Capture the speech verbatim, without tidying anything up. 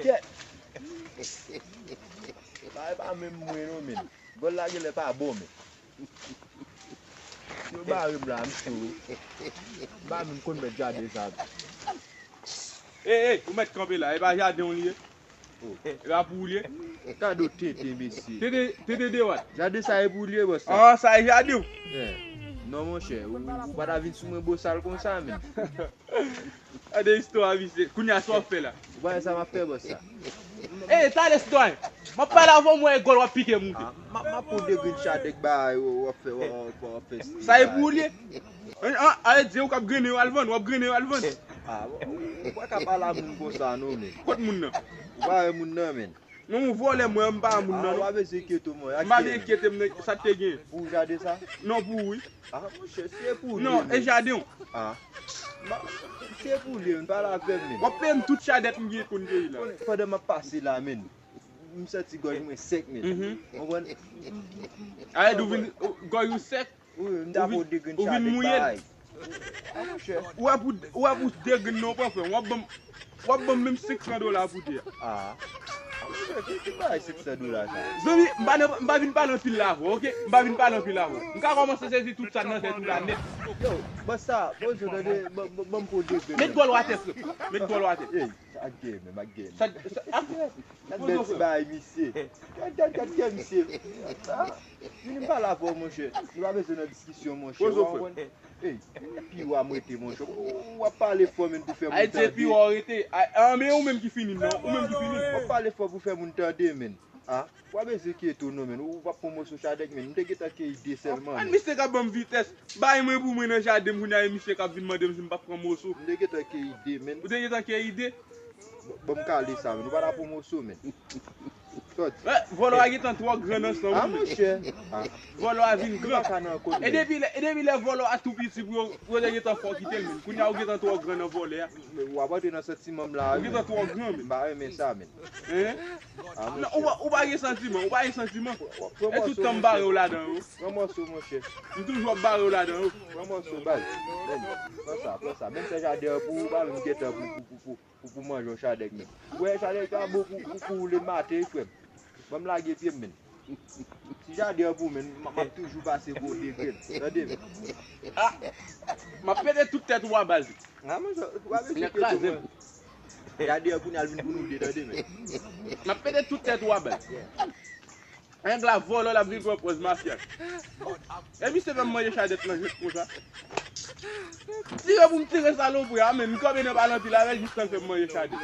Kèt! Sa e pa menm mwen non, men. Vòl la genlè pa bon, men. Si yo bare m la, m cho wi. M pa menm konn mèt jaden sa. Ey, ey, ou mèt kanpe la, e pa jaden w li ye? E pa pou ou li ye? Gade w tenten, mesye. Tenten, tenten de wat. Jaden sa e pou ou li ye, bòs la? Ah, sa e jaden w? Yeah. Non, monchè, ou, ou pa ta vin sou mwen bosal konsa, men. Gade istwa, misye. Kounye a, sa w ap fè la? Ou pa wè sa m ap fè, bòs la? Ey, talè, sitwayen. M ap pale avè w, mwen e gòl w ap pike moute. Ah, m ap, m ap pran de grenn chadèk ba w, w ap fè, w ap, w ap fè stil. Sa e pou ou li ye? An, an, ale di ou k ap grennen yo al vann, w ap grennen yo al vann. Ah, bon, ou pa ka pale a moun konsa non, men. Kot moun nan? Ou pa wè moun nan, men. Non, ou vòlè mwen, m pa moun nan, non. Ah, w pa bezwen enkyete w, mwen. M pa vin enkyete m, non, sa k te gen? Pou jaden sa? Non, pou ou, wi. Ah, monchè, se pou li, non, e jaden w. Ah. Ma, se pou li, m pale avè m, men. W ap peye m tout chadèt m gen konn keyi la. Pandan m ap pase la, men, m santi gòj mwen sèk, men. Mhm. Konprann? Alè, ou vin, gòj ou sèk? Wi, m ta pran de grenn chadèk bay. Ah, monchè. Ou wè pou, ou wè pou de grenn nan, w pran frè m. W ap ban m, w ap ban m menm senk san dola pou de a. Ah. Ah, monchè, ki, ki bagay senk san dola sa? Zanmi, m pa nan, m pa vin pale anpil la avè w, oke? M pa vin pale anpil la avè w. M ka kòmanse sezi tout sa nan tèt ou la nèt. Yo, bòs sa, bòs yo tande, ban, ban, ban m pran de grenn. Met gòl w atè, frè. Met gòl w atè. Ey, sa gen menm, ak gen. Sa, sa, ak, gad bèl ti bagay misye. Gad, gad, gad kè misye. Ah, vini m pale avè w, monchè. Nou pa bezwen nan diskisyon, monchè. Poze w, frè. Ey, pi wa m rete, monchè. Ou, ou ap pale fò, men, pou fè moun tande. Ayiti, pi wa w rete. A, a, men ou menm ki fini, non. Ou menm ki fini. W ap pale fò pou fè moun tande, men. A, w pa bezwen enkyete w non, men. Ou p ap pran moso chadèk, men. M te gentan keyi de sèlman, men. Misye k ap ban m vitès. Bay mwen pou mwen nan jaden m, kounye a e misye k ap vin mande m si m p ap pran moso. M te gentan keyi de, men. Ou te gentan keyi de? Bon, m kale sa, men. Ou pa ta pran moso, men. Sòti. Eh, vòlò a gentan twò gran nan san w, men. Ah, monchè. Ah. Vòlò a vin gran. E depi lè, e depi lè vòlò a tou piti pou yo, pou yo te gentan fè w kite l, men. Kounye a ou gentan twò gran nan vòlè a. Men w ap antre nan santiman m la, wi. Ou gentan twò gran, men. M pa renmen sa, men. Hein? Ah, non, ou pa, ou pa gen santiman, ou pa gen santiman. E tout tan m bare w ladan yo. Pran mòso, monchè. M toujou ap bare w ladan yo. Pran mòso, baz. Men, pran sa, pran sa. Menm fè jaden an pou ou, pa menm gentan pou, pou, pou, pou. Pou, pou manje yon chadèk, men. Ou wè chadèk sa bon pou, pou, pou woule maten, wi, frè m. Ban m lage pye m, men. Si jaden an pou, men, m, m ap toujou pase gwo degre, tande, men. Ah! M ap pete tout tèt ou a baz. Ah, men, ou pa bezwen enkyete w, men. Jaden an pou n al vin pou nou de, tande, men. M ap pete tout tèt ou a baz. Nèg la vòlò, l ap vin pran pòz mafya. E misye fè m manje chadèk nan jwèt konsa. Tire pou m tire salopri a, men m kanpe nan pale anpil avè l jistan l fè m manje chadèk.